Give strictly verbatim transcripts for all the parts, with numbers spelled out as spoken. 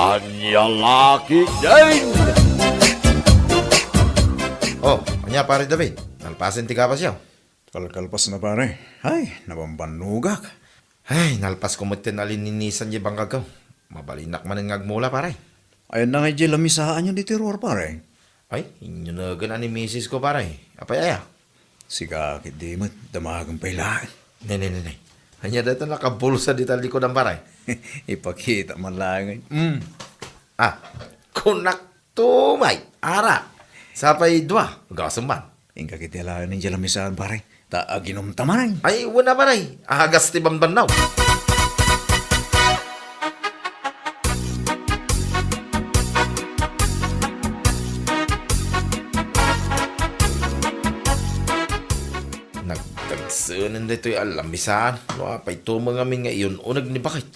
Ania la ketdin? Oh, ania, Pare David? Nalpasen ti gabasyo? Kalkalpas na, pare. Ay, nabambannogak. Ay, nalpasko met ti nalininisan diay bangkagko. Mabalinak manen nga agmula, pare. Ayanna ngay diay lamisaanyo ditoy ruar, pare? Ay, inyunegen a ni misis ko, pare. Apay aya? Sika ketdi met, damagen pay laeng. Ne, ne, ne, ne. Ania dayta nakabulsa dita likudan, pare? Ipakita man laeng. Mm. Ah, kunak tumay, ara. Sapay dua, gasem man. Inka ketdi laeng diay lamisaan, pare. Ta aginumta manen. Ay, wen a, pare. Agas ti bambannaw. Nagdagsenen daytoy a lamisaan. No, apay tumeng amin nga iyun-uneg ni Bakit?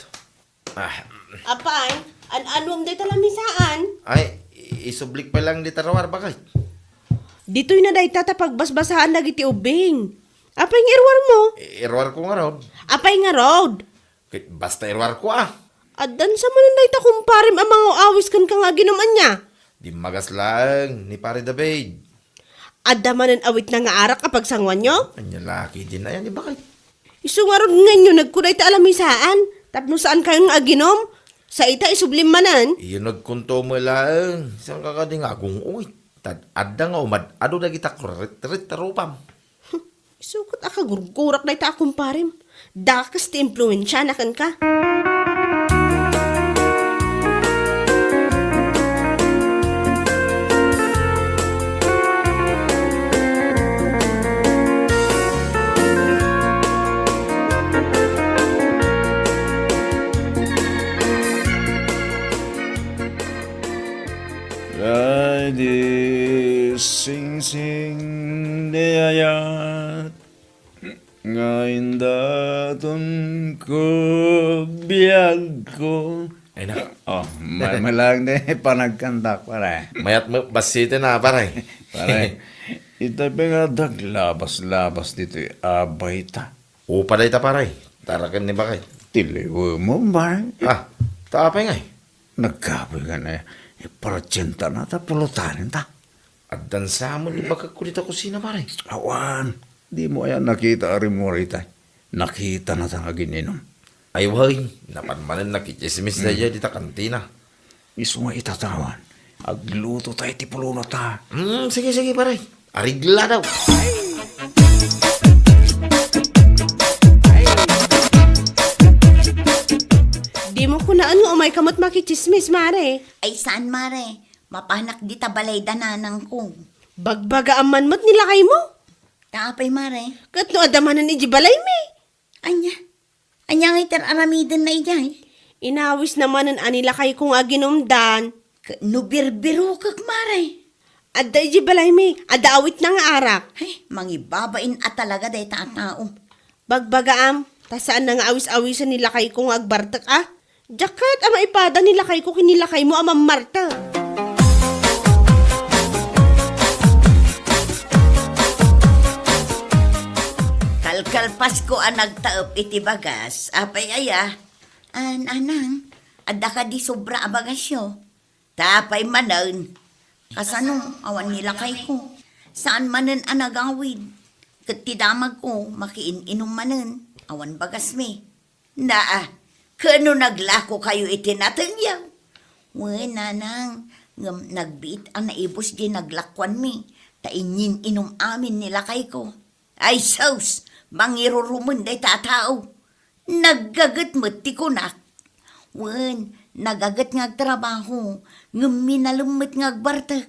Ah. Apay, an-anuem dayta lamisaan? Ay, i-, isublik pay laeng dita ruar, Bakit? Ditoy na dayta ta pagbasbasaan dagiti ubbing. Apay nga iruarmo? I-, iruarko ngarud. Apay ngarud? Ket basta iruarko, ah. Addan sa manen dayta kumparem a mangaw-awis kenka nga aginum ania? Dimmagas laeng ni Pare David. Adda manen awitna nga arak a pagsanguanyo? Ania la ketdin aya ni Bakit? Isu ngarud nga inyunegko dayta a lamisaan, tapno saankayon nga aginum, sa ita isublim manen. Iyunegkonto met laeng, saanka kadi nga agung-uwit? Tad-adda nga umad-adu dagita kuritrit a rupam. Isu ket a kagurgurak dayta a kumparem. Dakes ti impluensiana kenka. Ay, di singsing, di ayat. Nga indaton ko biagko. Ay, na. Oh, may, may lang din panagkantak, pare. Mayat mo, basiten na, pare. Pare, ita pa nga daglabas-labas dito, abay ta. Upa da ita, pare. Taraken ni Bakit. Tiliw mo, pare. Ah, ta apay ngay? Nagkapoy ka na, eh, paratienta na, ta pulutanen ta. Addan sa mo ni bakak ko dita kusina, pare. Awan, di mo aya nakita a rimmuar itay. Nakita na ta nga agin-inum. Ay, way, napan manen nakitsismis da iya dita kantina. Isu nga itatawan. Agluto tayo ti puluna ta. Hmm, sige, sige, pare. Arigla daw. Di mo kunaan nga umay ka met makitsismis, mare. Ay, saan, mare? Mapanak dita balay da nanangko. Bagbagaam man met ni lakaymo. Ta apay, mare? Ket no adda manen iti balaymi? Ania? Ania nga iti ar-aramidenna idiay? Inawisna manen a ni lakayko nga aginumdan. Ket no birbirokek, mare? Adda iti balaymi, adda awitna nga arak. Ay, mangibabain a talaga dayta a tao. Bagbagaam, ta saanna nga awis-awisen ni lakayko nga agbartek a. Diak kayat a maipada ni lakayko ken ni lakaymo a mammartek. Kalkalpasko a nagtaep iti bagas, apay aya? An, anang, adda kadi sobra a bagasyo? Ta apay manen? Kasano, awan ni lakayko. Saan manen a nagawid. Ket ti damagko, makiin-inum manen. Awan bagasmi. Naa, ket no naglakokayo iti natengyaw? Wen, nanang, ngem nagbiit a naibus diay naglakuanmi, ta inyin-inum amin ni lakayko. Ay sus, mangirurumen dayta a tao. Naggaget met ti kunak. Wen, nagaget nga agtrabaho, ngem minalem met nga agbartek.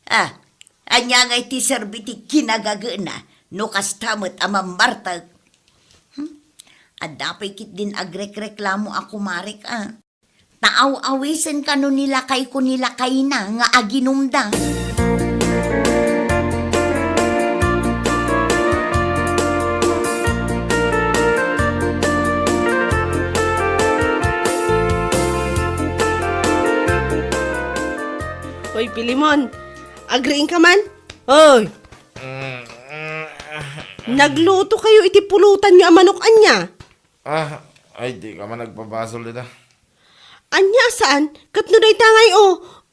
Ah, ania ngay ti serbi ti kinagagena no kasta met a mammartek? Hmm? Adda pay ketdin agrekreklamo a kumarek a. Ta aw-awisen kano ni lakayko ni lakayna nga aginumda. Hoy, Pilimon, agriing ka man? Hoy! Nagluto kayo iti pulutanyo a manok ania? Ah, ay, di ka man nagpabasol dita. Ania a saan? Ket no dayta ngay, o,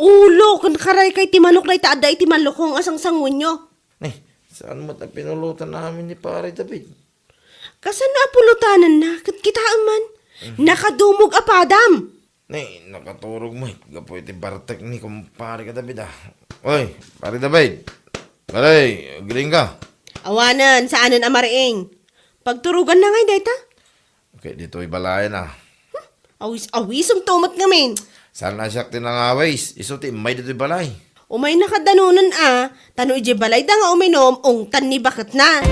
ulo ken karay kay ti manok dayta adda iti malukong a sangsanguenyo. Ni, saan met a pinulotan amin ni Pare David? Kasano a pulotanenna? Ket kitaem man, nakadumog a padam. Ni, nakaturog met gapu iti bartek ni kumpare ka David, a. Oy, Pare David. Pare, agiling ka? Awanen, saanen a mariing. Pagturoganna ngay dayta? Ket ditoy balayen, a. Awis, awisento met ngamin. Saan a siak ti nangawis? Isu ti immay ditoy balay. Umayna kadda nunen a, ta no idiay balayda nga uminom, ungtan ni baketna.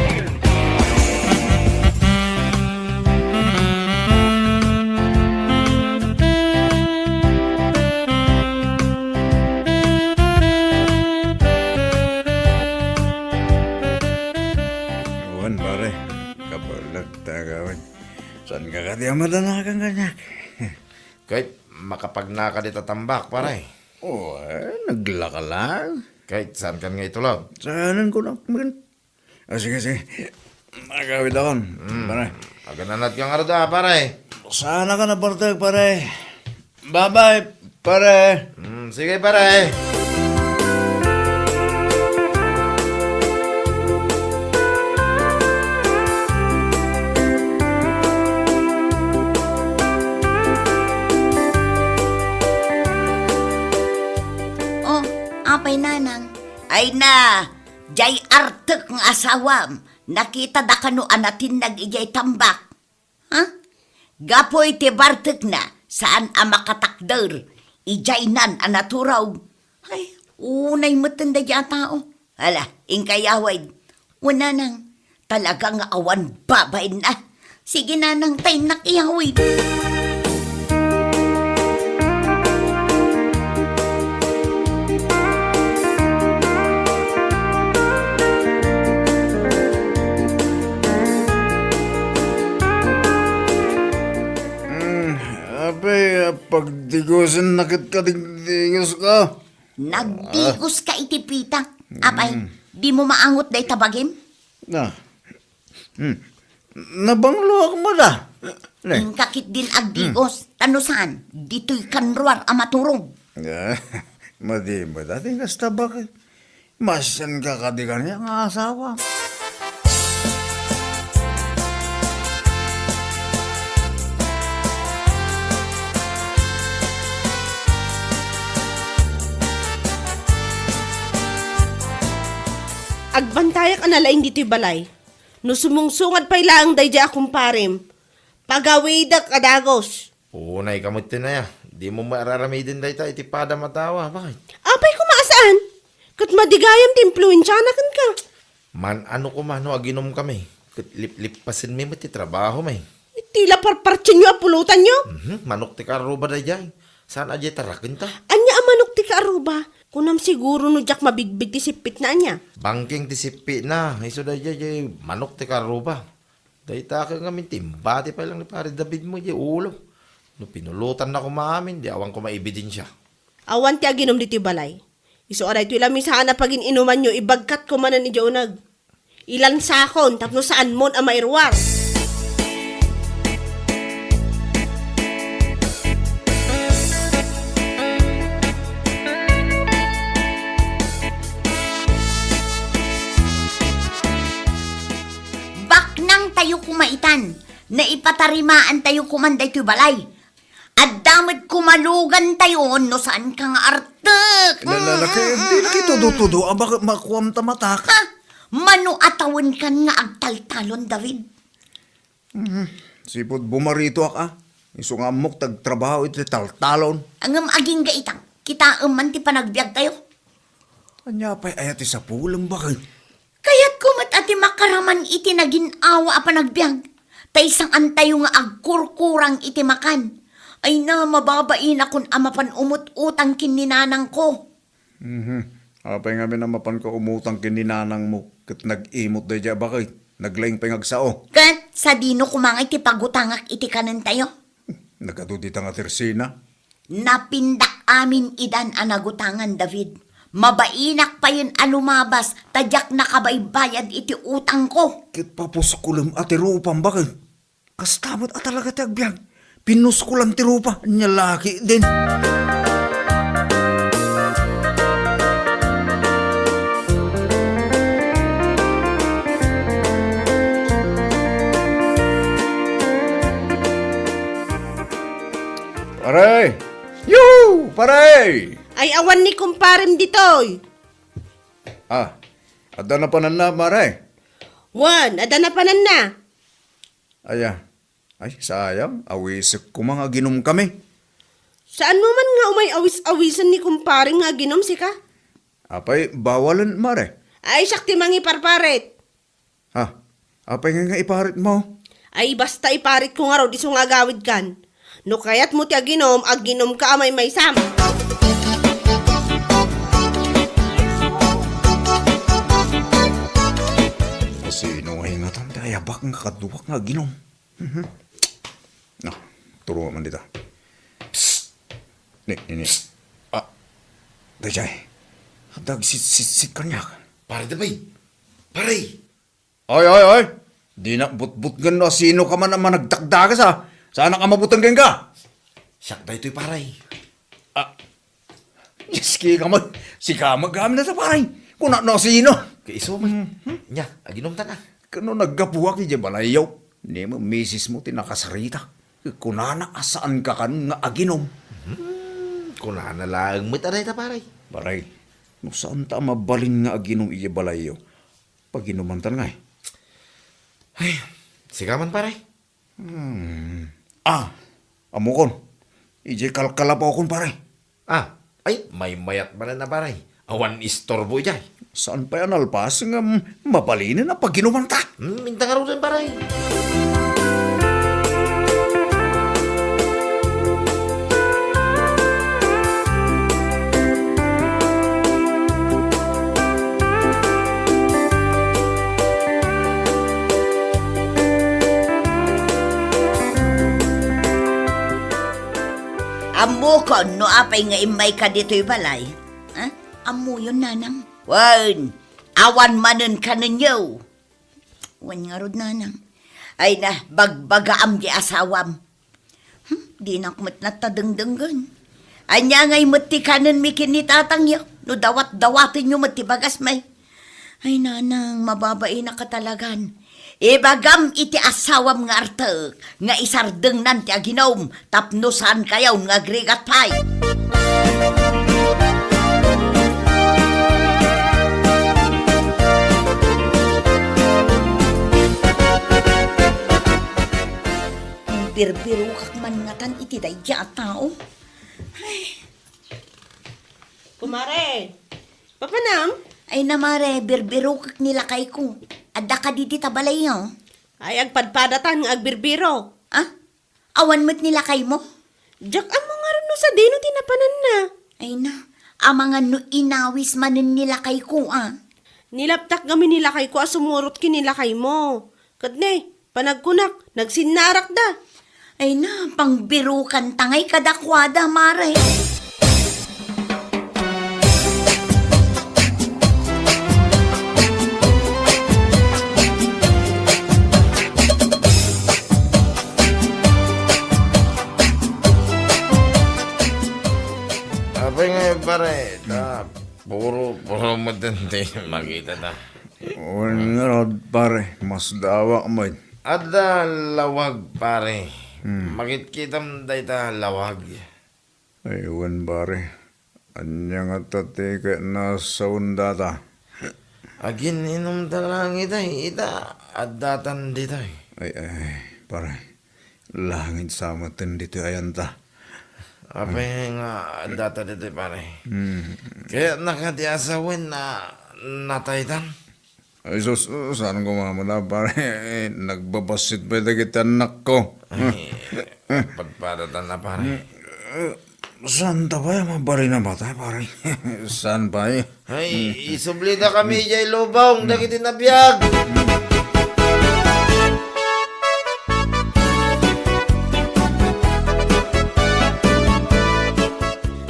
Wen, pare. Kabaelek ta gawin. Saan ka kadi a madanagan kaniak? Ket makapagnaka dita tambak, pare. O, eh, naglaka lang. Ket saan kan nga itulog? Saanen ko na, men. Ah, sige, sige. Agawid akon, pare. Agananat ka nga rod, a, pare. Saan ka na, parte, pare? Bye-bye, pare. Mm, sige, pare. Oh, apay, nanang? Ay na, jay artek nga asawam, nakita da kano a natinnag ijay tambak? Ha? Gapu iti bartekna, saan a makatakder, ijaynan a naturog. Ay, unay metten daydi a tao. Ala, inka iyawid. Wen, nanang, talaga nga awan babainna. Sige, nanang, ta innak iyawid. Mm, apay, pagdigusen na ket kadigdigos ka. Nagdigos ka iti pitak. Apay, dimo maangot dayta bagim? Na. Hmm. Nabangloak met a. Ne. Inka ketdin agdigos. Ta no saan, ditoy kan ruar a maturog. Madi met a ti kasta, bakit? Masanka kadi kaniak nga asawa. Agbantayak a nalaing ditoy balay. No sumungsungad pay laeng daydiay a kumparem, pagawidek a dagus. Unay ka met ti naya. Dimo met araramiden dayta iti padam a tao, a, bakit? Apay koma a saan? Ket madi gayam ti impluensiana kenka. Man-ano koma no aginom kami, ket liplippasenmi met ti trabahomi. Iti la parpartienyo a pulotanyo? Mhm, manok ti kaarruba daydiay. Saan a diay tarakenta? Ania a manok ti kaarruba? Kunam siguro no diak mabigbig ti sippitna ania. Bangking ti sippitna, isu daydiay, diay manok ti kaarruba. Dayta ket ngamin ti imbati pay lang ni Pare David mo diay ulo. No pinulotanna koma amin, di awan koma ebidensia. Awan ti aginom ditoy balay. Isu a daytoy lamisaen a pagin-inumanyo, ibagkatko manen idiay uneg. Ilansakon tapno saanmon a mairuar. Baknangtayo koma itan. Naipatarimaantayo koman daytoy balay. Adda met koma lugantayo no saanka nga artek. Lalala, kay di na kay tudo-tudo a baka makuam ta matak. Ha? Mano a tawenkan nga agtaltalon, David? Mhm. Sipud bumaritoak a. Isu nga ammok ti agtrabaho iti taltalon. Ngem agingga ita, kitaem man ti panagbiagtayo. Ania pay aya ti sapulem, bakit? Kayatko met a ti makaraman iti nagin-awa a panagbiag, tay saantayo nga agkurkurang iti makan. Ay na, mababainakon a mapan umut-utang ken ni nanangko. Mhm. Apay ngamin a mapanka umutang ken ni nanangmo ket nag-imot daydiay a bakit? Naglaing pay nga agsao. Ket sadino koma nga iti pagutangak iti kanentayo? Nagadu dita nga tersina. Napindak amin idan a nagutangan, David. Mabainak payen a lumabas ta diak nakabaybayad iti utangko. Ket papuskulem a ti rupam, bakit? Kasta met a talaga ti agbiag. Pinuskolan ti rupa, nia la ketdin. Pare! Yoo! Pare! Ay, awan ni kumparem ditoy. Ah, adda napananna, pare? Wen, adda napananna. Aya, ay, sayang, awisek koma nga aginom kami. Saanmo man nga umay awis-awisen ni kumparem nga aginom, sika? Apay, bawalen, pare? Ay, siak ti mangiparparet. Ha? Apay nga, nga iparitmo? Ay, basta iparitko ngarud isu nga agawidkan. No kayatmo ti aginom, aginomka a maymaysam. Sino nga ingatan ti ayabak nga kaduak nga aginom? Mhm. Ah, turo man dita. Psst! Ni, ni, ni. Ah, dayjay. Dagsitsitsit kaniak. Pare, dapay. Pare! Oy, oy, oy! Dinak butbutngen no sino ka man a managdakdagas, a. Saanak a mabuteng kenka? Siak daytoy, pare. Ah, yes, kika man. Sika man gamin na sa, pare. Kuna no sino? Kaiso man. Mhm. Nia, aginomtan a. Kano naggapuak idiay balayyo? Ni mo, misismo ti nakasarita. Kunana a saanka kano nga aginom. Hmm, kunana laeng met a dayta, pare. Pare, no saanta a mabalin nga aginom idiay balayyo, paginumantan ngay. Ay, sika man, pare. Hmm. Ah, ammokon. Idiay kalkalapawkon, pare. Ah, ay, maymayat manen a, pare. Awan istorbo idiay. Saan pay a nalpas ngem mabalinen a paginumanta? Hmm, inta ngaruden, pare. Ammokon no apay nga immayka ditoy balay. Ha? Ammoyon, nanang? Wen, awan manen kanenyo. Wen ngarud, nanang. Ay na, bagbagaam ti asawam. Hmm, dinak met natadengdenggen. Ania ngay met ti kanenmi ken ni tatangyo? No dawat-dawatenyo met ti bagasmi. Ay, nanang, mababainak a talagan. Ibagam iti asawam nga artek nga isardengnan ti aginom tapno saankayon nga agrigat pay. Birbirokak man ngatan iti daydiay a tao. Ay. Kumare, papanam? Ay na, mare, birbirokak ni lakayko. Adda kadi dita balayyo? Ay, agpadpadatan nga agbirbiro. Ah? Awan met ni lakaymo? Diak ammo ngarud no sadino ti napananna. Ay na, amangan no inawis manen ni lakayko, ah. Nilaptak ngamin ni lakayko a sumurot ken ni lakaymo. Ket ne, panagkunak, nagsinnarakda. Ay na, pangbirokanta ngay kadakuada, mare. Apay nga, pare, ta puro, puro met ti makita ta. Wen ngarud, pare, masdawak met. Adda lawag, pare. Hmm. Makitkitam dayta lawag. Ay, wen, pare. Ania ngata ti kayatna a sawen data? Agin-inumta laeng itay, ita, addatan ditoy. Ay, ay, pare. Langit sa metten ditoy ayanta. Apay nga addata ditoy, pare? Hmm. Kayatna kadi a sawen a nataytan? Ay, sus, saan ko mamuna, pare? Nagbabassit pay dagiti annakko. Ay, padpadatan a, pare. Eh, saan ta pay a mabalin a matay, pare? Saan pay? Ay, isublida kami idiay lubong dagiti nabiag.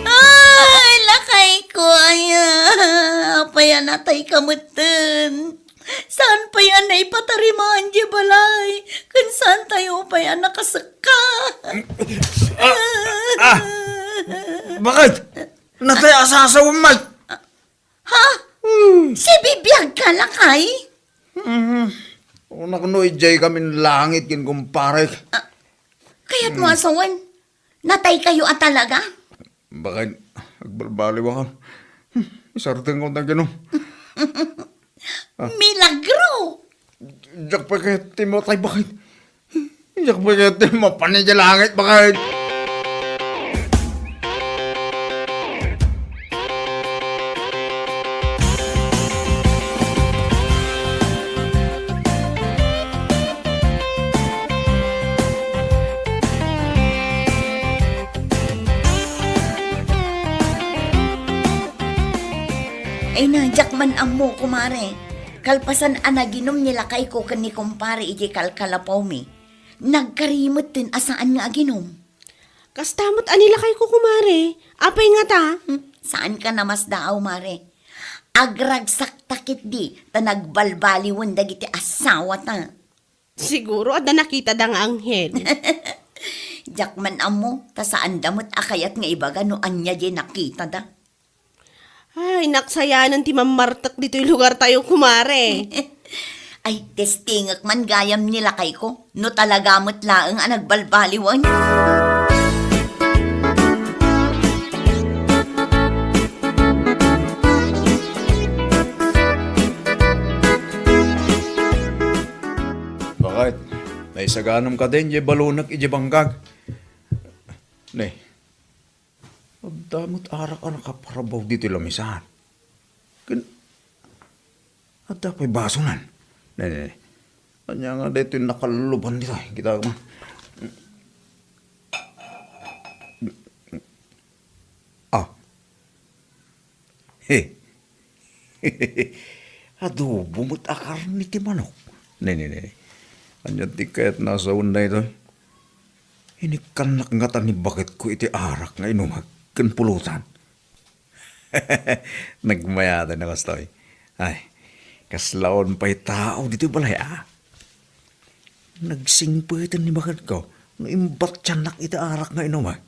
Ay, lakayko, aya. Apay a natayka metten? Saan pay a naipatarimaan diay balay? Ken saan tayo pay a nakasekka? Ah! Ah! Bakit? Natay a sasawem, Mike? Ha? Hmm. Sibibiag ka, lakay? Mhm. Unak no idiay kamin langit ken kumparek. Ah, kayat mo a sawen? Natay kayo a talaga? Bakit? Agbalbaliw ako. Hmm, isardeng ko na gino. Milagro! Diak pay kayat ti matay, bakit? Diak pay kayat ti mapan idiay langit, bakit? Ay na, diak man ammo, kumare. Kalpasan a naginom ni lakayko ken ni kumpare iti kalkalapawmi, nagkari metten a saan nga aginom. Kasta met a ni lakayko, kumare. Apay ngata? Hmm, saan ka namasdaaw, mare. Agragsakta ketdi ta nagbalbaliwen dagiti asawata. Siguro adda nakitada nga anghel. Diak man ammo, ta saanda met a kayat nga ibaga no ania diay nakitada. Ay, naksayanen ti mammartek ditoy lugartayo, kumare. Ay, testingek man gayam ni lakayko, no talaga met laeng a nagbalbaliwen. Bakit? Naisaganam kadin diay balonak idiay bangkag? Ne, adda met arak a nakaparbaw ditoy lamisaan. Ken adda pay basonan. Ne, ne, ne. Ania nga daytoy nakalluban ditoy? Kita man. Ah. He. Adobo met a karne ti manok. Ne, ne, ne. Ania ti kayat a sawen daytoy? Inikkannak ngata ni baketko iti arak nga inumek ken pulotan. Nagmayat a kastoy. Ay, kaslaon pay tao ditoy balay, a? Nagsingpeten ni baketko no imbattiannak iti arak nga inumek.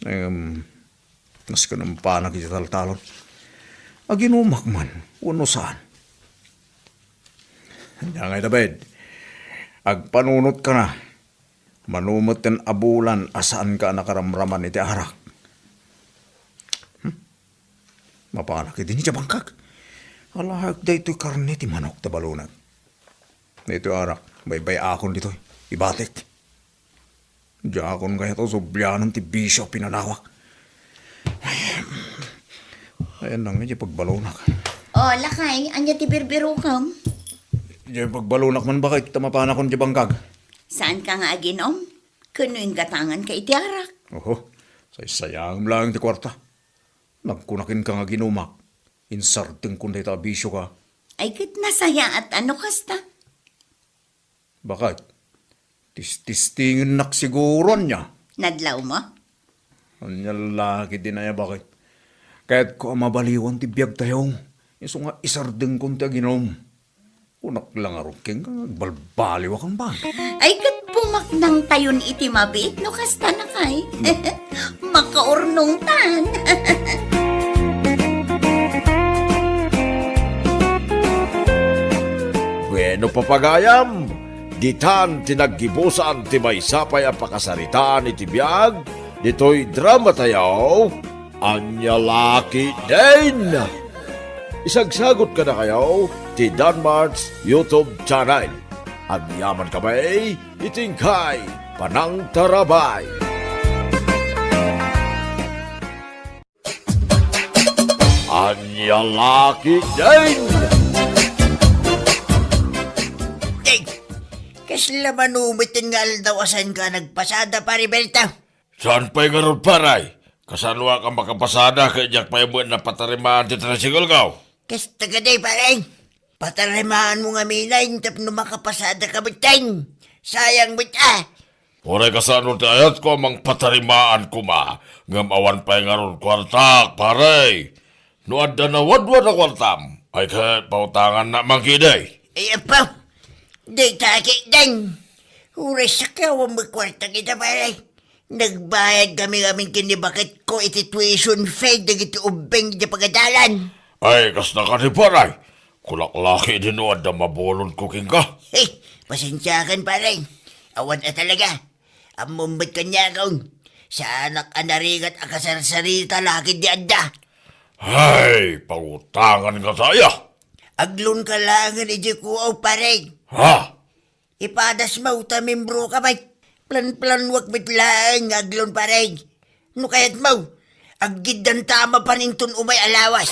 Em, Maski no impanak iti taltalon, aginumak man wenno saan. Ania ngay, David, agpanunotka na. Mano metten a bulan a saanka a nakaramraman iti arak? Hmm? Mapanak idi idiay bangkag. Alaek daytoy karne ti manok ta balonak. Daytoy arak, baybay-akon ditoy. Ibatik. Diakon kayat a sublianen ti bisio a pinanawak. Ay, ayan na nga, diay pagbalonak. O, lakay, ania ti birbirokem? Diay pagbalonak man bakit ta mapanakon diay bangkag. Saanka nga aginom? Ken no inggatanganka iti arak? Oho, saysayangem laeng ti kuarta. Nagkuna kenka nga aginumak. Insardengkon dayta a bisioka. Ay, ket nasayaat a no kasta. Bakit? Tististingennak siguro, ania? Nadlawmo? Ania la ketdin aya, bakit? Kayatko a mabaliwan ti biagtayo. Isu nga isardengkon ti aginom. Kunak la ngarud kenka nga agbalbaliwakon, ba? Ay, ket pumaknangtayon iti mabiit no kasta, lakay. Makaurnongtan. Bueno, papagayam, ditan ti naggibusan ti maysa pay a pakasaritaan iti biag ditoy dramatayo, Ania la ketdin. Isagsagot kadakayo ti Danmart's YouTube channel. Agyaman kami iti inkay panangtarabay. Ania la ketdin. Ay, kasla mano metten nga aldaw a saanka a nagpasada, Pare Berto? Saan pay ngarud, pare? Kasanoak a makapasada ket diak pay met napatarimaan ti tricycle ko? Kasta kadi, pare. Patarimaanmo ngamin tapno makapasadaka metten. Sayang met, a. Uray kasano ti ayatko a mangpatarimaan koma, ngem awan pay ngarud kuartak, pare. No adda nawadwad a kuartam, Ay, ket pautangannak man ketdi. Ay, apo, dayta ketdin. Uray sakawan met kuarta ita, pare. Nagbayad kami ngamin ken ni baketko iti tuition fee dagiti ubbing iti pagadalan. Ay, kasta kadi, pare. Kulak la ketdi no adda mabulonko kenka. Hey, pasensiakan, pare. Awan a talaga. Ammom met kaniakon, saanak a narigat a kasarsarita la ketdi adda. Ay, pautangan ngata aya. Ag-loan ka laengen idiay kuaw, pare. Ha? Ipadasmo ta membroka met. Plan-planuak met laeng nga ag-loan, pare. No kayatmo, aggiddanta mapan inton umay a lawas.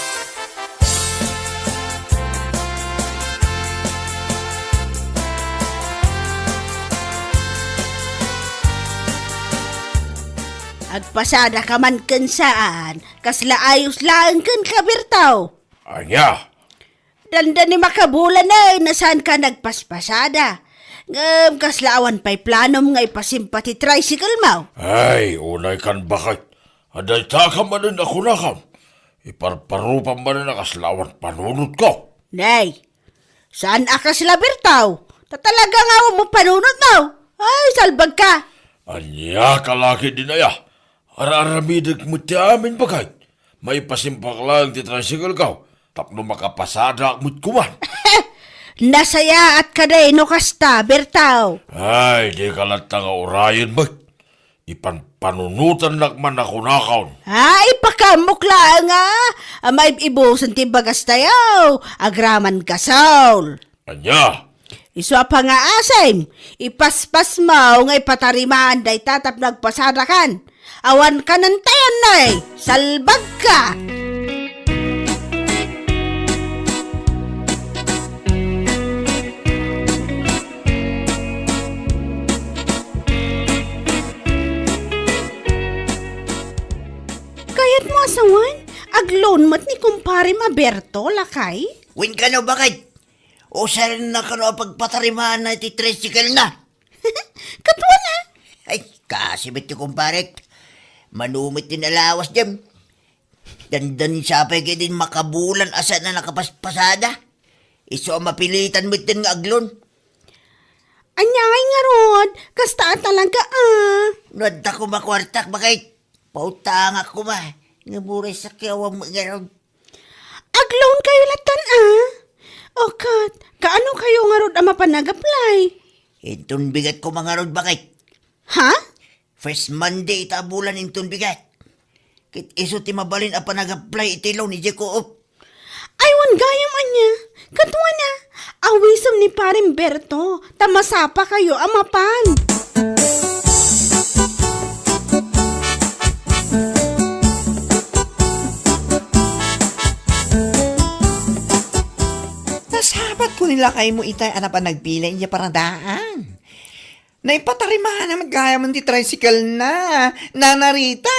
Agpasadaka man ken saan, kasla ayos laeng kenka, Berto. Ania? Dandani makabulan, eh, no saanka nagpaspasada. Ngem kasla awan pay planom nga ipasimpa ti tricycle mo? Ay, unay kan baket. Adda ita ka manen a kunakam. Iparparupam manen a kasla awan panunotko. Nay, saan a kasla, Berto? Ta talaga nga awan mo panunot mo. Ay, salbag ka. Ania ka la ketdin aya? Ar-aramidek met ti amin, baket. Maipasimpak laeng ti tricycle ko tapno makapasadaak met koma. Nasayaat kadi no kasta, Berto. Ay, dika latta nga urayen met. Ipanpanunotannak man a kunakon. Ay, pakaamok laeng a. Maib-ibusen ti bagas tayo. Agraman gasol. Ania? Isu a pangaasim, ipaspasmo nga ipatarimaan dayta tapno agpasadakan. Awan kanentayan, nay, salbagka! Kayatmo a sawen, ag-loan met ni kumparem a Berto, lakay? Wen kano, baket? Usarna kano a pagpatarimaanna iti tricycle na. Katuan a? Ay, kasi met ti kumparek. Mano met ti nalawas dem. Dandani sapay ketdin makabulan a saan a nakapaspasada. Isu a mapilitan metten nga ag-loan. Ania ngay ngarud, kasta a talaga a. No adda koma kuartak, baket. Pautangak koma. Nga buray sakyawan met ngarud. Ag-loan kayo latan a? O ket, kaano kayo ngarud a mapan ag-apply? Inton bigat koma ngarud, baket. Ha? First Monday ita a bulan inton bigat. Ket isu ti mabalin a panag-apply iti loan idiay Coop. Ay, wen gayam ania. Katuan a, awisem ni Pareng Berto, ta masapa kayo a mapan. Nasabatko ni lakaymo itay a napan nagbilin idiay paradaan. Naipatarimaanna met gayam ti tricycle na, Nana Rita.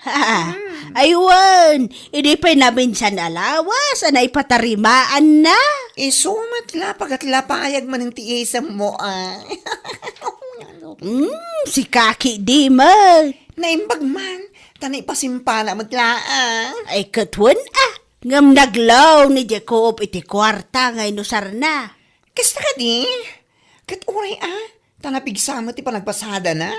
Ha, ay wen, idi pay nabinsan a lawas a naipatarimaanna. Isu met la, pagatlapayag manen ti isemmo, a. Hmm, sika ketdi met. Naimbag man, ta naipasimpana met laeng. Ay, ket wen a, ngem naglaw ni Jacob iti kuarta nga inusarna. Kasta kadi? Ket uray a, ta napigsa met ti panagpasadana.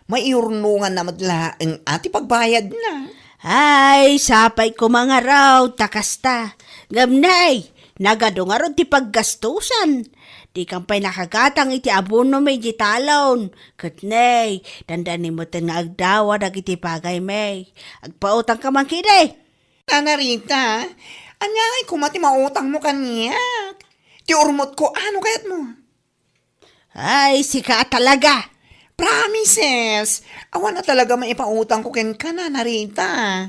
Maiurnonganna met laeng a ti pagbayadna. Ay, sapay koma ngarud ta kasta. Ngem nay, nagadu ngarud ti paggastusan. Dikam pay nakagatang iti abonom idiay talon. Ket nay, dandani metten nga agdawa dagiti bagaymi. Agpautangka man ketdi. Nana Rita, ania ngay koma ti mautangmo kaniak? Ti urmotko, ano kayatmo? Ay, sika a talaga. Promises! Awan a talaga maipautangko kenka, Nana Rita.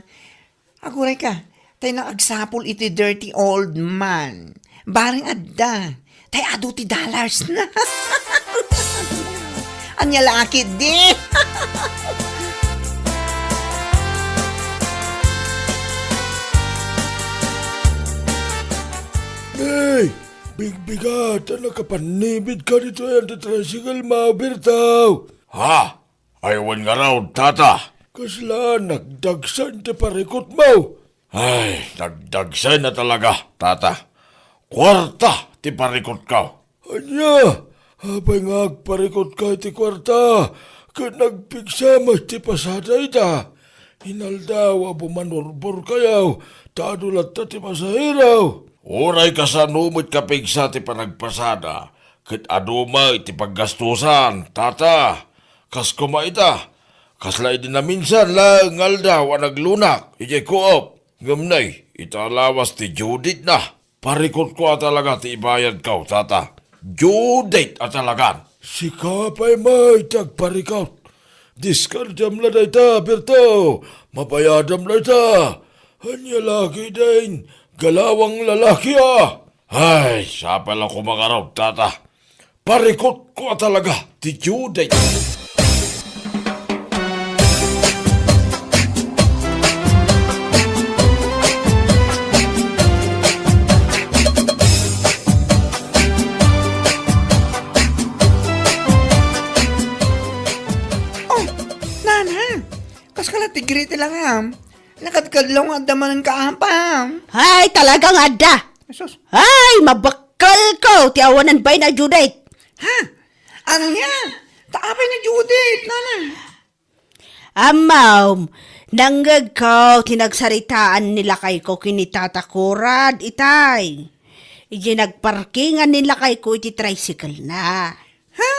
Aguray ka, tay naagsapul iti dirty old man. Bareng adda, tay adu ti dollars na. Ania la ketdi? Hey! Bigbigat a nakapannibit ka ditoy anti-tricycle mo, Berto. Ha? Ay, wen ngarud, tata. Kasla nagdagsen ti parikutmo. Ay, nagdagsay na talaga, tata. Kuarta ti parikutko. Ania? Apay nga agparikutka iti kuarta ket nagpigsa met ti pasada ita? Inaldaw a bumanurbor kayo, ta adu latta ti pasahero. Uray kasano met kapigsa ti panagpasada, ket adu met ti paggastusan, tata. Kas koma ita, kasla idi naminsan laeng nga aldaw a naglunak idiay Coop. Ngem nay, ita lawas ti due date na. Parikutko a talaga ti ibayadko, tata. Due date a talagan. Sika pay met ti agparikut. Diskardiam la dayta, Berto. Mabayadam la ita. Ania la ketdin, galawang lalaki a. Ay, sapay la koma ngarud, tata. Parikutko a talaga ti due date. Oh, nana, kas ka la ti greeting lang, ha? Nakadkadlaw nga adda manen ka, apam. Ay, talaga nga adda. Jesus. Ay, mabakkelko ti awanan bain a due date. Ha? Ania? Ta apay nga due date, nana? Ammom, nangngegko ti nagsaritaan ni lakayko ken ni Tata Kurad itay. Idiay nagparkingan ni lakayko iti tricycle na. Ha?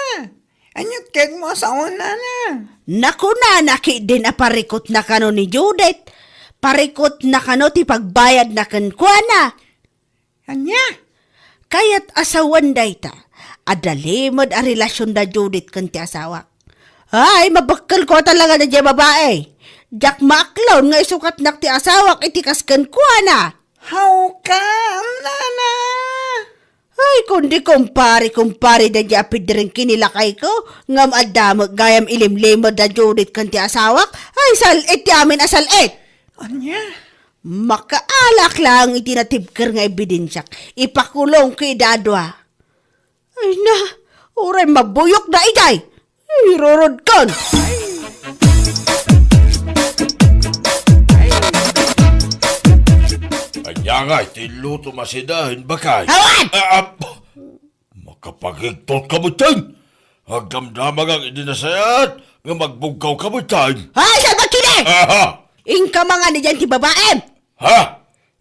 Aniat ket mo a saon, nana? Nakunana ketdin a parikutna kano ni Judith. Parikutna kano ti pagbayadna kenkuana. Ania? Kayat a sawen dayta, adda limed a relasion da Judith ken ti asawak. Ay, mabakkelko a talaga daydiay babai. Diak maaklon nga isukatnak ti asawak iti kas kenkuana. Hawkam, nana? Ay, kundi kumpare, kumpare daydiay a pidring ken ni lakayko, ngem adda met gayam ilimlimed da Judith ken ti asawak. Ay, sal-it ti amin a sal-it. Ania? Makaalak laeng iti natibker nga ebidensiak. Ipakulongko ida a dua. Ay na, uray mabuyokda idiay. Irurodkon. Ania nga iti luto masida, hin bakay? Awan! Ah, ah, Makapagigtot ka met, ten! Agdamdamagak idi nasayaat nga magbugkaw ka met, ten! Ay, salbag kidi! Aha! Inka mangan idiay ti babaem! Ha?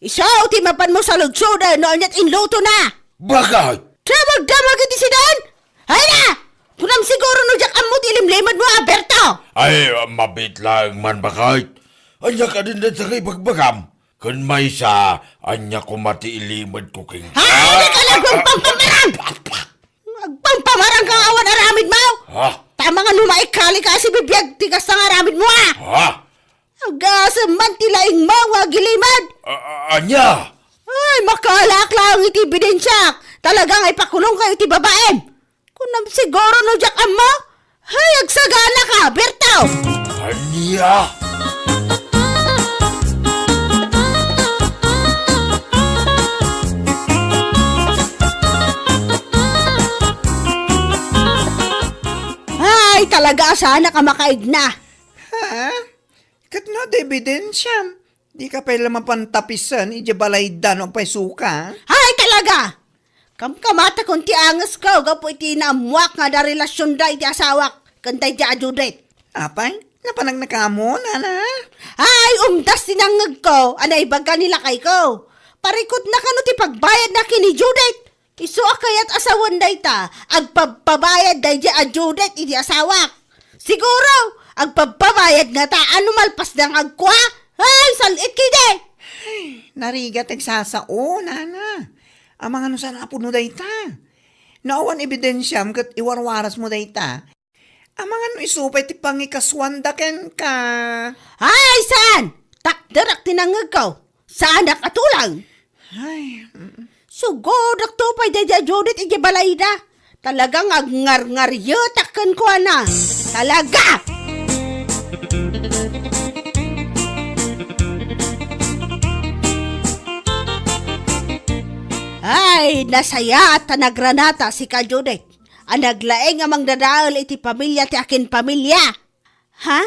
Isu ti mapanmo saludsoden no aniat inlutona! Bakay? Damagdamag iti sidan! Ay na! Kunam siguro no diak ammo ti ilimlimedmo, Alberto! Ay, mabiit laeng man, bakay. Ania kadin dayta nga ibagbagam? Ken maysa, ania koma ti ilimedko kenka? Ay, di ka nagpampamarang! Agpampamarang ka nga awan aramidmo! Ha? Tama nga no maikali ka a sibibiag ti kasta nga aramidmo, a! Ha? Agasem man ti laingmo nga agilimed! A-, a-, ania? Ay, makaalak laeng iti ebidensiak! Talaga nga ipakulongko iti babaem! Kunam siguro no diak ammo? Hay, agsagana ka, Berto! Ania? Ay, talaga a saanak a makaigna. Ha? Ket no adda ebidensiam, dika pay la mapan tapisen idiay balayda no apay suka? Ay, talaga! Kamkamatakon ti angesko gapu iti naammoak nga adda relasionda iti asawak ken daydiay a Judith. Apay, napanagna kamo, nana? Ay, umdas ti nangngegko a naibaga ni lakayko. Parikutna kano ti pagbayadna ken ni Judith. Isu a kayat a sawen dayta, agpabpabayad daydiay a Judith iti asawak. Siguro, agpabpabayad ngata a no malpasda nga agkua. Ay, sal-it kidi! Ay, narigat ti agsasao, nana. Amangan no saan a pudno dayta. No awan ebidensiam ket iwarwarasmo dayta. Amangan no isu pay ti pangikasuanda kenka. Ay, saan! Takderak ti nangngegko. Saanak a tulang. Ay, mm. Sugodakto pay daydiay a Judith idiay balayda. Talaga nga agngarngarietak kenkuana. Talaga! Ay, nasayaat ta nagranata sika, Judith. A naglaing a mangdadael iti pamilia ti akin pamilia. Ha?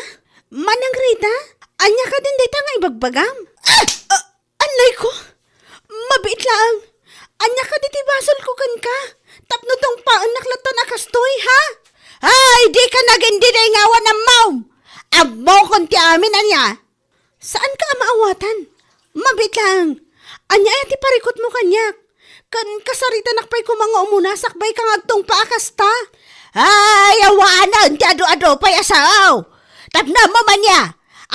Manang Rita? Ania kadin dayta nga ibagbagam? Ah! Ah! Ay ko, mabiit laeng. Ania kadi ti basolko kenka? Tapno tungpaennak latta a kastoy, ha? Ay, dika nagindinay nga awan ammom! Ammokon ti amin, ania? Saanka a maawatan? Mabiit laeng. Ania aya ti parikutmo kaniak? Ken kasaritanak pay koma nga umuna sakbay ka nga agtungpa a kasta? Ay, awanen ti adu-adu pay a sao! Tapno ammom ania?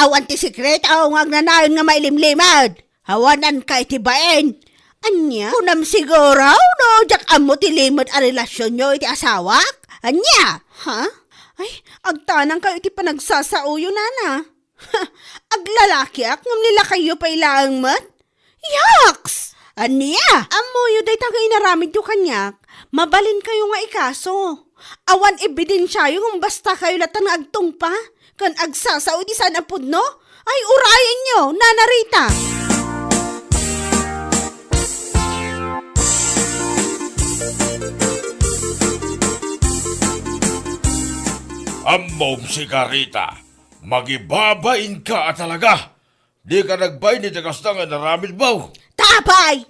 Awan ti sekreto nga agnanayon nga mailimlimed. Awananka iti bain. Ania? Kunam siguro no diak ammo ti limed a relasionyo iti asawak? Ania? Ha? Ay, agtanangkayo iti panagsasaoyo, nana. Aglalakiak ngem ni lakayyo pay laeng met? Yaks! Ania? Ammoyo dayta nga inaramidyo kaniak, mabalinkayo nga ikaso. Awan ebidensiayo ngem bastakayo latta nga agtungpa ken agsasao iti saan a pudno? Ay, urayenyo, Nana Rita! Ammom sika, Rita. Magibabainka a talaga. Dika nagbain iti kasta nga inaramidmo. Ta apay,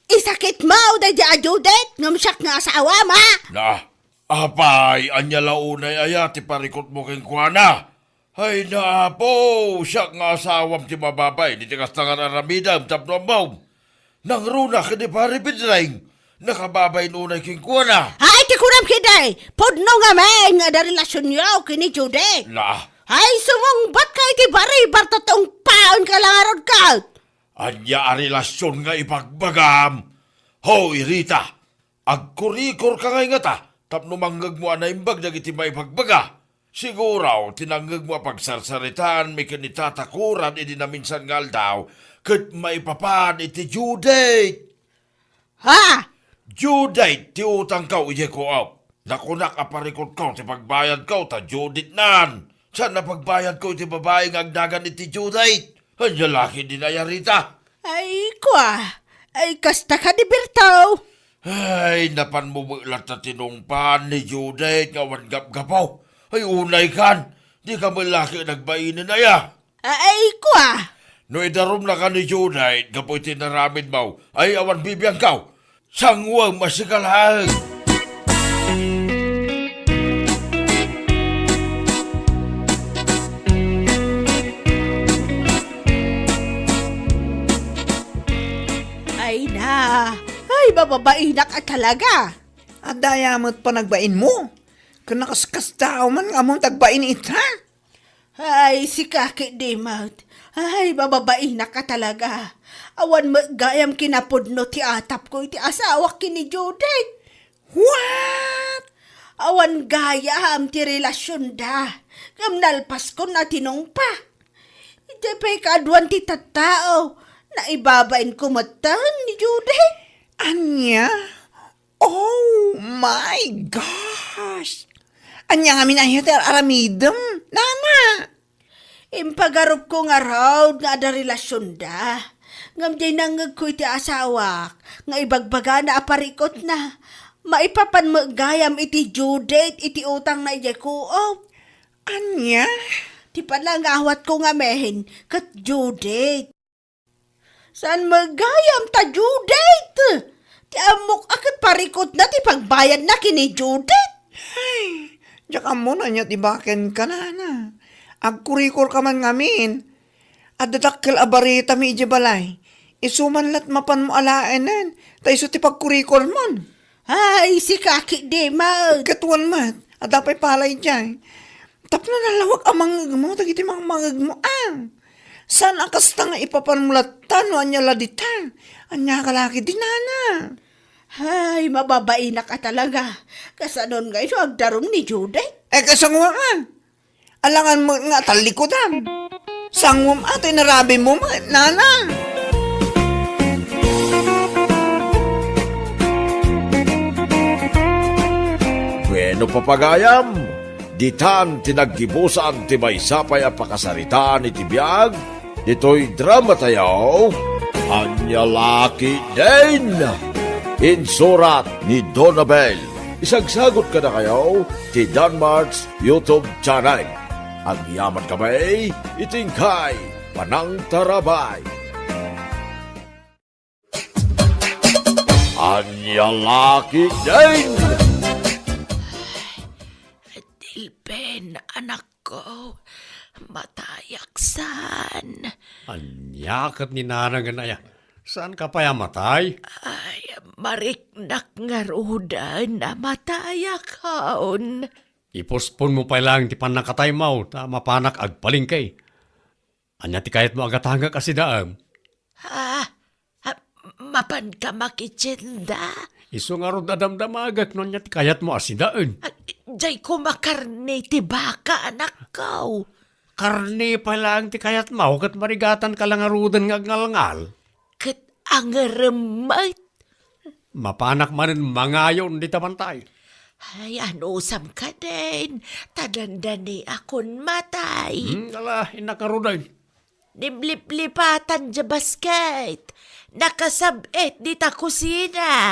isakitmo daydi a Judith ngem siak nga asawam, a? Na, apay, ania la unay aya ti parikutmo kenkuana? Ay, na, Apo, siak nga asawam ti mababain iti kasta nga aramidem tapno ammom. Nangruna ken ni Pare Pedring, nakababain unay kenkuana. Ay, ti kunam ketdi, pudno ngamin nga adda relasionyo ken ni Judith. Na. Ay, sumungbatka iti baribar ta tungpaenka la ngarud ket. Ania a relasion nga ibagbagam? Hoy, Rita, agkurikorka ngay ngata tapno mangngegmo a naimbag dagiti maibagbaga. Siguro, ti nangngegmo a pagsarsaritaanmi ken ni Tata Kuran idi naminsan nga aldaw, ket maipapan iti Judith. Ha? Judith ti utangko idiay co-op. Nakunak a parikutko ti pagbayadko ta Judith nan. Saan a pagbayadko iti babai nga agnagan iti Judith? Ania la ketdin aya, Rita? Ay, kua. Ay, kasta kadi, Berto. Ay, napanmo met latta tinungpaan ni Judith nga awan gapgapo. Ay, unaykan, dika met la ket nagbainen aya. Ay, kua. No idarumnaka ni Judith gapu iti inaramidmo, ay awan bibiangko. Sanguem a sika laeng. Ay na, ay, mababainak a talaga. Adda aya met panagbainmo? Ken nakaskasdaaw man nga ammom ti agbain ita? Ay, sika ketdi met. Ay, mababainak a talaga. Awan met gayam kinapudno ti atapko iti asawak ken ni Judith. What? Awan gayam ti relasionda. Ngem nalpaskon a tinungpa. Idiay pay kaaduan ti tattao, naibabainko metten ni Judith. Ania? Oh my gosh! Ania ngamin aya ti ar-aramidem, nana? Impagarupko ngarud nga adda relasionda. Ngem diay nangngegko iti asawak nga ibagbagana a parikutna. Maipapan met gayam iti due date iti utangna idiay co-op. Ania? Ti panangawatko ngamin ket due date. Saan met gayam ta due date? Ti ammok a ket parikutna ti pagbayadna ken ni Judith. Ay, diak ammo no ania ti bakenka, nana. Agkurikorka man ngamin. Adda dakkel a baritami idiay balay. Isu man la't mapanmo alaenen, ta isu ti pagkurikormon. Ay, sika ketdi met. Ket wen met, adda pay pala idiay. Tapno nalawag a mangngegmo dagiti mangmangegmo, a. Saan a kasta nga ipapanmo latta no ania la dita? Ania ka la ketdi, nana? Ay, mababainak a talaga. Kasanon ngay no agdarum ni Judith? Eh, kasango nga. Alangan met nga tallikudam. Sanguem a ti narabimo met, nana. Bueno, papagayam, ditan ti naggibusan ti maysa pay a pakasaritaan iti biag ditoy dramatayo, Ania La Ketdin. Insurat ni Donabel. Isagsagut kadakayo ti Danmart's YouTube channel. Agyamankami iti inkay panangtarabay. Ania la ketdin? Dilben, anakko, matayak saan. Ania ket ni nanangen aya? Saanka pay a matay? Ay, mariknak ngaruden a matayakon. Iposponmo pay laeng ti pannakataymo ta mapanak agpalengke. Ania ti kayatmo a gatangek a sidaem? Ah, ah, mapanka makitienda? Isu ngarud a damdamagek no ania ti kayatmo a sidaen. Ah, diay koma karne ti baka, anakko. Karne pay laeng ti kayatmo, ket marigatanka la ngaruden nga agngalngal. Ket angerem met. Mapanak manen mangayon dita bantay. Ay, anusam kadin, ta dandaniakon matay. Hmm, ala, innak ngaruden. Nimliplipatan diay basket. Nakasab-et dita kusina.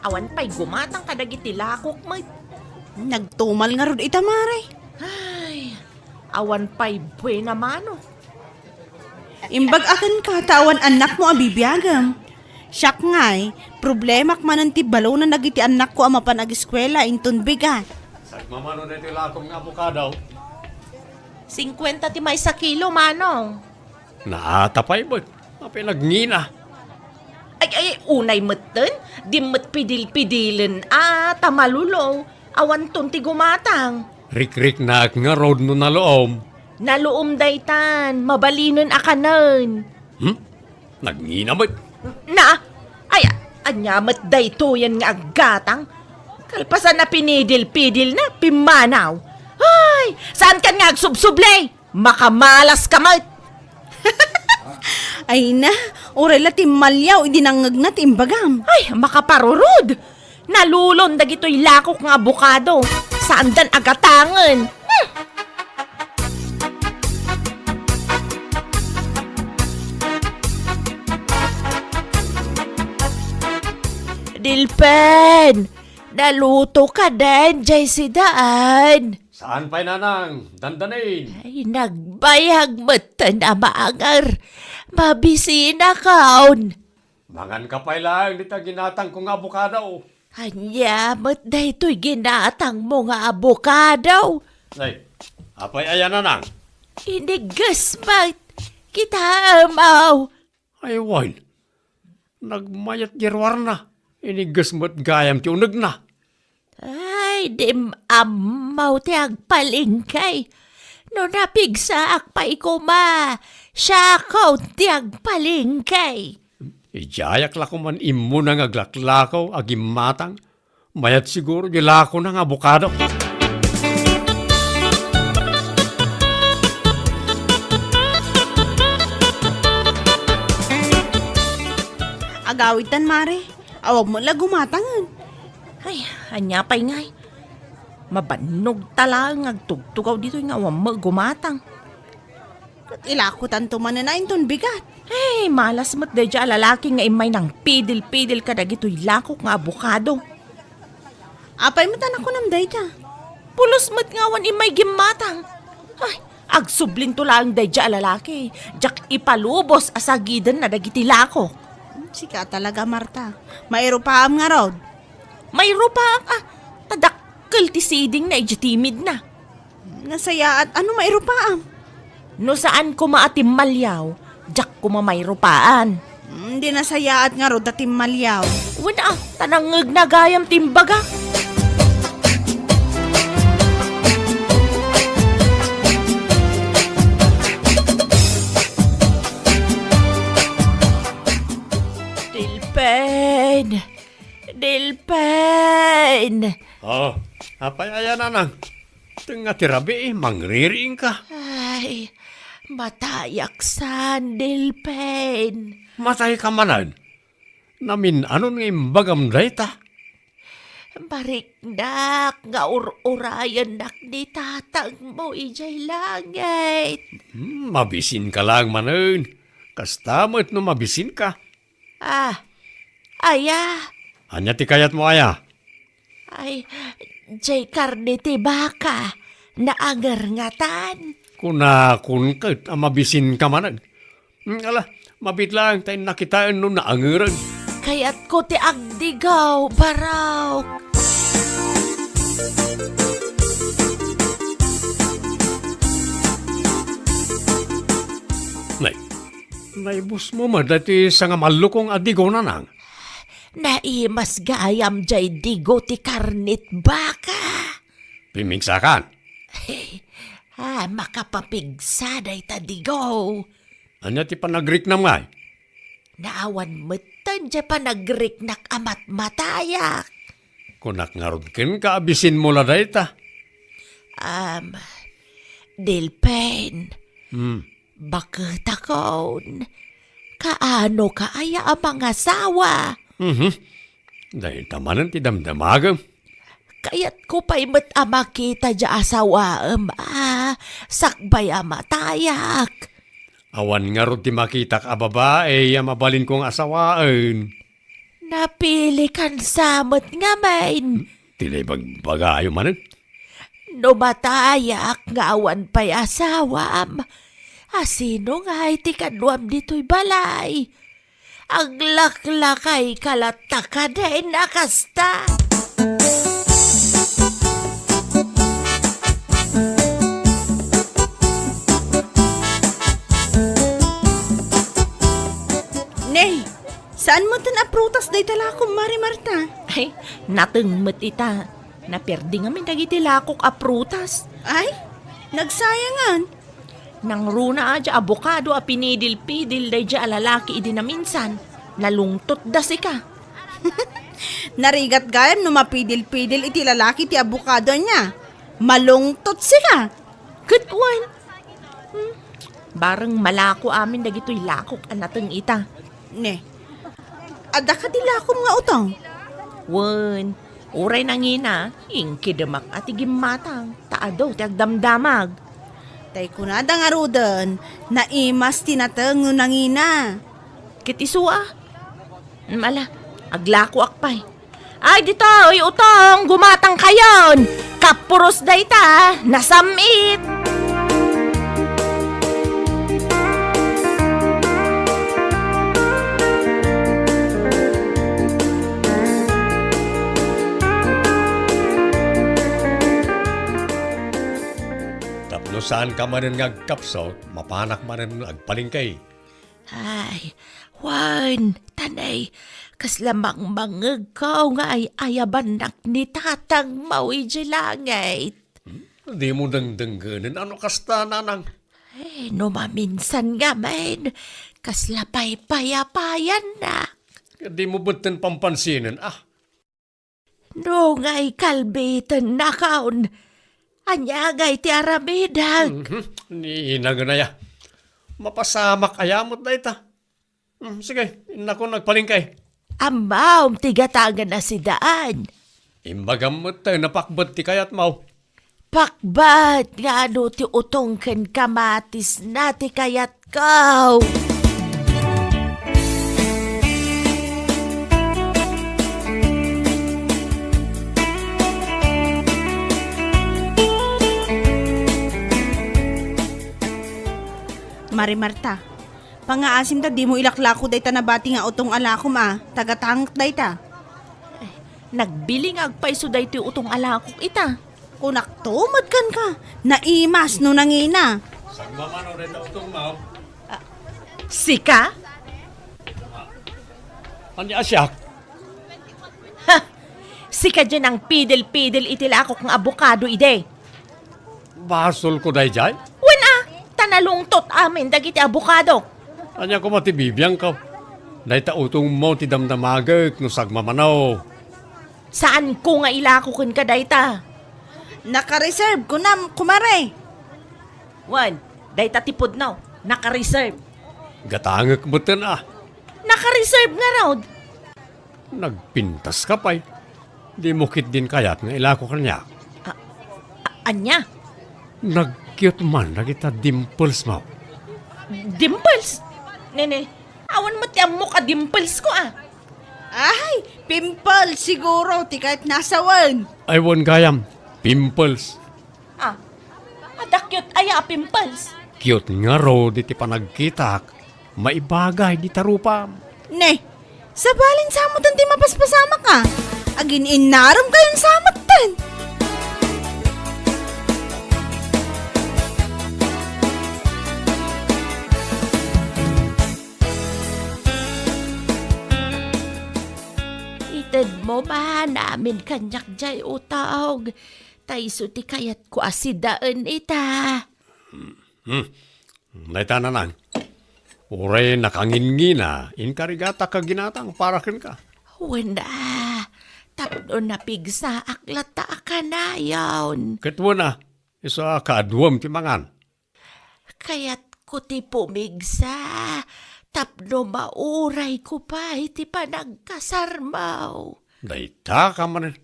Awan pay gumatang kadagiti lakok met. Nagtumal ngarud ita, mare. Ay, awan pay buena mano. Imbag-ak kenka ta awan annakmo a bibiagem. Siak ngay, problemak manen ti balonen dagiti annakko a mapan ageskuela inton bigat. Sagmamano daytoy lakok nga abokado. Singkuenta ti maysa kilo, manong. Naata pay met. Apay nagngina? Ay, ay, unay metten, di met pidil-pidilen a ta malulo. Awanton ti gumatang. Rikriknak ngarud no naluom. Naluom daytan, mabalinen a kanen. Hmm? Nagngina met. Na, ay, ania met daytoyen nga aggatang? Kalpasan a pinidil-pidilna, pimmanaw. Ay, saankan nga agsubsubli? Makamalas ka met! Ay na, uray la timmaliaw idi nangngegna ti imbagam. Ay, makaparurod! Nalulon dagitoy lakok nga abokado. Saandan a gatangen. Hmm. Dilpen! Naluto ka den, jay sidaan. Saan pay, nanang? Dandanin. Ay, nagbayag metten a maanger. Mabisinakon. Manganka pay laeng dita ginatangko nga abokado. Ania met daytoy ginatangmo nga abokado? Ay, apay aya, nanang? Inigges met. Kitaem, aw. Ay, wen. Nagmayat ti ruarna. Inigges met gayam ti unegna. Ay, dim ammo ti agpalengke. No napigsaak pay koma, siakon ti agpalengke. Idiayak la koman immuna nga aglaklakaw a gimmatang. Mayat siguro di lakona nga abokado. Agawidtan, mare. Awan met la gumatangen. Ay, ania pay ngay? Mabannog ta laeng nga agtugtugaw ditoy nga awan met gumatang. Ket ilakotanto manen a inton bigat. Ay, malas met daydiay a lalaki nga immay nangpidil-pidil kadagitoy lakok nga abokado. Apay met a nakunam dayta? Pulos met nga awan immay gimmatang. Ay, agsublinto laeng daydiay a lalaki. Diak ipalubos a sagidenna dagiti lakok. Hmm, sika talaga, Marta. Mairupaam ngarud. Mairupaak a, ta dakkel ti sidingna idiay timidna. Nasayaat, ano mairupaam? No saan koma a timmaliaw, diak koma mairupaan. Hmm, di nasayaat ngarud ta timmaliaw. Wen a, ta nangngegna gayam ti imbagak. Dilpen! Dilpen! Oh, apay aya, nanang? Tengnga ti rabii, mangririingka. Ay, matayak saan, Dilpen. Matayka manen? Namin-anon nga imbagam dayta? Mariknak nga ur-urayennak ni tatangmo idiay langit. Hmm, mabisinka laeng manen. Kasta met no mabisinka. Ah, aya? Ania ti kayatmo aya? Ay, Jay karne ti baka, naangernatan. Kunakon ket a mabisinka manen. Hmm, ala, mabiit laeng ta innak kitaen no naangeren. Kayatko ti agdigaw, Barok. Nay, naibusmo met daytoy sangamallokong a digo, Nanang? Naimas gayam jay digo ti karnet baka. Pimigsakan. Ah, makapapigsa dayta digo. Ania ti panagriknam ngay? Naawan metten jay panagriknak a matmatayak. Kunak ngarud kenka a bisinmo la dayta. Am, Delpen. Hmm. Baketakon, kaano ka aya a mangasawa? Mhm. Dayta manen ti damdamagem. Kayatko pay met a makita diay asawaem a sakbay a matayak. Awan ngarud ti makitak a babai a mabalinko nga asawaen. Napilikan sa met ngamin. Ti naibagbagayo manen? No matayak nga awan pay asawam, asino ngay ti kaduam ditoy balay? Aglaklakayka latta kadin a kasta. Nay, saan metten a prutas dayta lakom, Mari Marta? Ay, nateng met ita. Naperdi ngamin dagiti lakok a prutas. Ay, nagsayangan. Nangruna a diay abokado a pinidil-pidil daydiay a lalaki idi naminsan. Nalungtotda sika. Narigat gayam no mapidil-pidil iti lalaki ti abokado ania. Malungtot sika. Ket wen. Hmm. Bareng malako amin dagitoy lakok a nateng ita. Ne. Adda kadi lakom nga utong? Wen, uray nangina, inkidemak a ti gimmatang, ta adu ti agdamdamag. Tay kunada ngaruden, naimas ti nateng no nangina. Ket isu a? Mala, aglakoak pay. Ay, ditoy, utong, gumatangkayon! Kapuros dayta, nasam-it! Tapno saanka manen nga agkapsut, mapanak manen agpalengke. Ay, wen, ta nay, kasla mangmangngegko nga ay-ayabannak ni tatangmo idiay langit. Hmm? Dimo dengdengngenen a no kasta, Nanang? Ay, no maminsan ngamin, kasla paypayapayannaka. Dimo metten pampansinen, a? No ngay kalbitennakon, ania ngay ti aramidek? Mhm. Ni inagana aya. Mapasamak aya met dayta. Hmm, sige, innakon agpalengke. Ammom ti gatangen a sidan. Imbagam met no pakbet ti kayatmo. Pakbet nga adu ti utong ken kamatisna ti kayatko. Mari Marta, pangngaasim ta dimo ilaklako dayta nabati nga utong a lakom a, ta gatangek dayta. Nagbili nga agpayso daytoy utong a lakok ita. Kunakto met kenka, naimas no nangina. Sagmamano dayta utongmo. Ah, sika? Ania a siak? Ha! Sika diay nangpidil-pidil iti lakok nga abokado idi. Basolko daydiay? Wen a, ta nalungtot amin dagiti abokado. Ania koma ti bibiangko? Dayta utongmo ti damdamagek no sagmamano. Saanko nga ilako kenka dayta. Naka-reserve, kunam, kumare. Wen, dayta ti pudno, naka-reserve. Gatangek metten a. Naka-reserve ngarud. Nagpintaska pay. Dimo ketdin kayat nga ilako kaniak. A-, a-, ania? Nag-cute man dagita dimples mo. Dimples? Nene, awan met ti ammok a dimples ko, a. Ay, Pimple siguro ti kayatna a sawen. Ay, wen gayam, pimples. Ah, adda cute aya a pimples? Cute ngarud iti panagkitak. Maibagay dita rupam. Ne, sabali, samoten ti mapaspasamak a. Agin-innarem kayon samoten. Itedmo man amin kaniak jay utog, ta isu ti kayatko a sidaen ita. Hmm. Dayta, Nanang. Uray nakangingina, inkarigatak a ginatang para kenka. Wen a, tapno napigsaak latta a kanayon. Ket wen a, isu a kaaduem ti mangan. Kayatko ti pumigsa, tapno maurayko pay ti panagkasarmo. Dayta ka manen,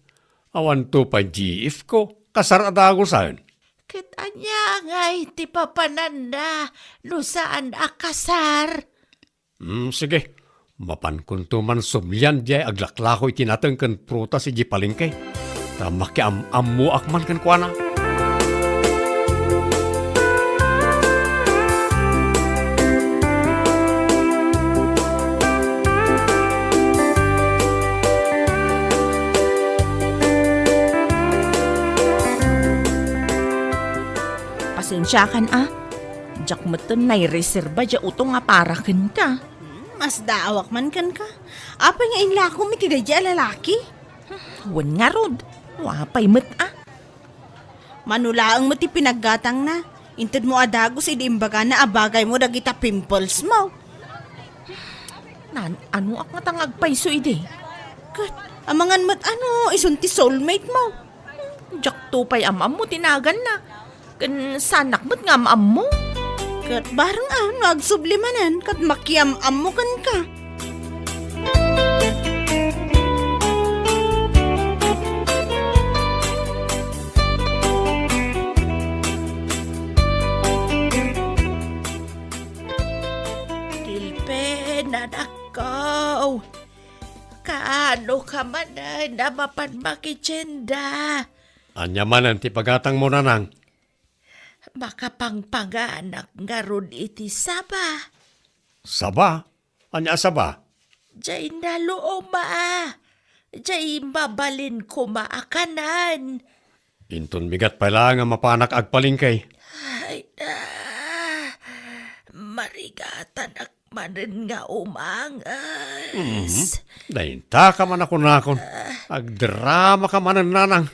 awanto pay G F ko, kasar a dagusen. Ket ania ngay ti papananna no saan a kasar? Hmm, sige. Mapankonto man sublian diay aglaklako iti nateng ken prutas idiay palengke. Ta makiam-ammoak man kenkuana. Pasensiakan a. Diak metten naireserba diay utong a para kenka. Hmm, masdaawak man kenka. Apay nga inlakom iti daydiay a lalaki? Wen ngarud, apay met a. Mano laeng met ti pinaggatangna. Intedmo a dagus idi imbagana a bagaymo dagita pimples mo. Naan-anoak ngata nga agpayso idi? Ket amangan met a no isun ti soulmate mo. Diakto pay am-ammo ti naganna. Ken saanak met nga am-ammo. Ket bareng a no agsubli manen ket makiam-ammo kenka. Tilpen, anakko. Kaano ka manen a mapan makitienda? Ania manen ti pagatangmo, Nanang? Makapangpanganak ngarud iti saba. Saba? Ania a saba? Jay naluom a. Jay mabalin koma a kanen. Inton bigat pay laeng a mapanak agpalengke. Ay, ah, marigatanak manen nga umanges. Mhm. Dayta ka man a kunakon. Ah. Agdrama ka manen, Nanang.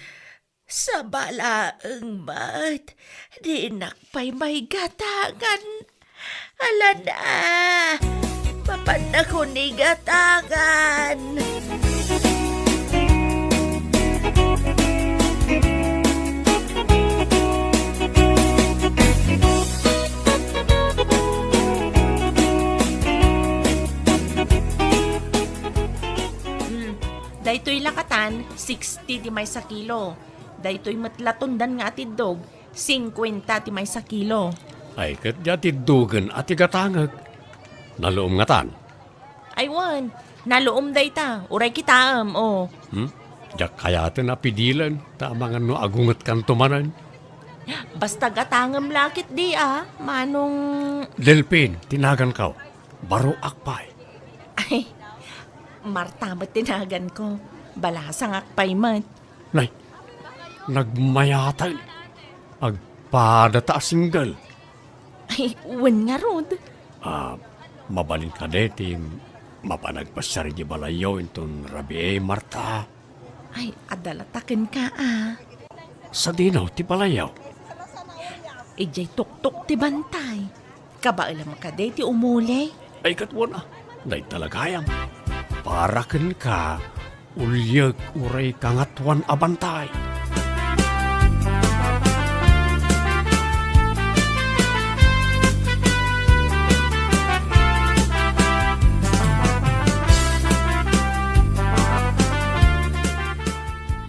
Saba laeng met, dinak pay maigatangan. Ala na, mapannakon igatangan. Hmm, daytoy lakatan, sixty ti maysa kilo. Daytoy met la tundan nga atiddog, singkuenta ti maysa kilo. Ay, ket di atiddogen a ti gatangek. Naluom ngatan? Ay, wen. Naluom dayta. Uray kitaem, o. Hmm? Diak kayaten a pidilen, ta amangan no agungetkanto manen. Basta gatangem la ketdi a, manong Delpin, ti naganko. Baroak pay. Ay, Marta met ti naganko. Balasangak pay met. Nay, nagmayaten. Agpadata a single. Ay, wen ngarud. Ah, mabalin kadi ti mapan agpasiar idiay balayyo inton rabii, Marta? Ay, adda latta kenka a. Sadino ti balayyo? Idiay tuktok ti bantay. Kabaelam kadi ti umuli? Ay, ket wen a, dayta la gayam. Para kenka, uliek uray kangatoan a bantay.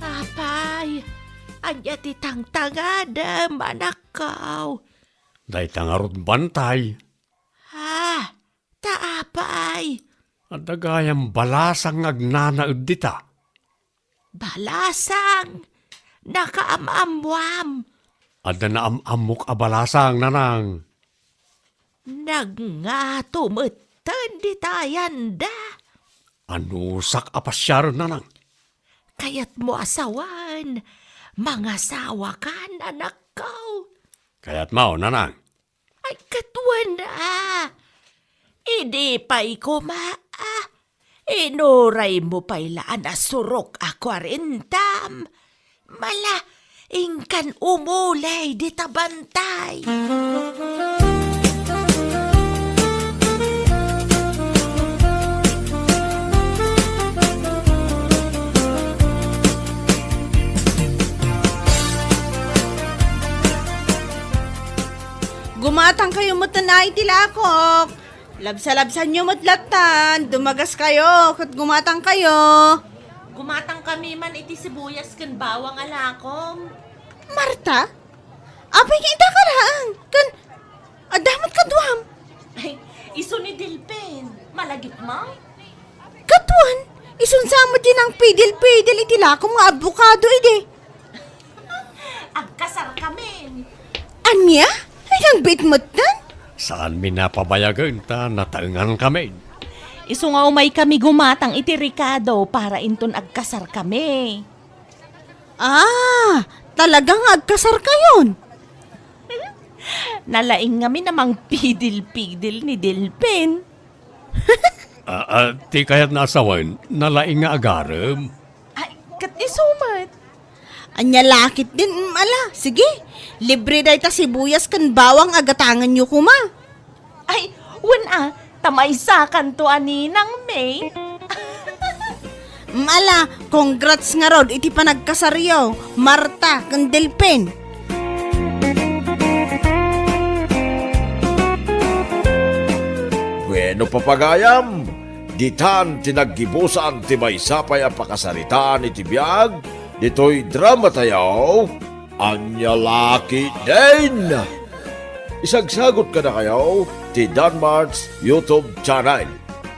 Apay, ania ti tangtangadem, anakko? Dayta ngarud bantay. Ah, ta apay? Adda gayam balasang nga agnanaed dita. Balasang? Nakaam-ammoam. Adda naam-ammok a balasang, nanang. Nagngato metten dita yanda. Anusak a pasiaren, nanang. Kayatmo a sawen, mangasawakan, anakko. Kayatmo, nanang. Ay, ket wen a. Idi pay koma a. Inuraymo pay la a nasurok a kuarentam. Mala, inkan umuley dita bantay. Gumatangkayo metten a iti lakok. Labsalabsanyo met lattan, dumagaskayo, ket gumatangkayo. Gumatangkami man iti sibuyas ken bawang a lakom. Marta? Apay nga ita ka laeng? Ken adda met kaduam? Ay, isu ni Delpin. Malagipmo? Kaduan, isun sa met ti nangpidil-pidil iti lakom nga abokado idi. Agkasarkamin. Ania? Ay, nang bitmetten? Saanmi a pabayagen ta nataengankamin. Isu nga umaykami gumatang iti rekado para inton agkasarkami. Ah, talaga nga agkasarkayon? Nalaing ngamin a mangpidil-pidil ni Delpin. Ah, ah, ti kayatna a sawen, nalaing nga agarem. Ay, ket isu met. Ania la ketdin, mm, ala, sige. Libre dayta sibuyas ken bawang a gatangenyo koma. Ay, wen a, ta maysakanto a ninang May. Mm, ala, congrats ngarud iti panagkasaryo, Marta ken Delpin. Bueno, papagayam, ditan ti naggibusan ti maysa pay a pakasaritaan iti biag ditoy dramatayo, Ania la ketdin. Isagsagut kadakayo ti Danmart's YouTube channel.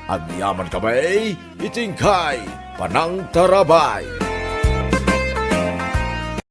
Agyamankami iti inkay panangtarabay.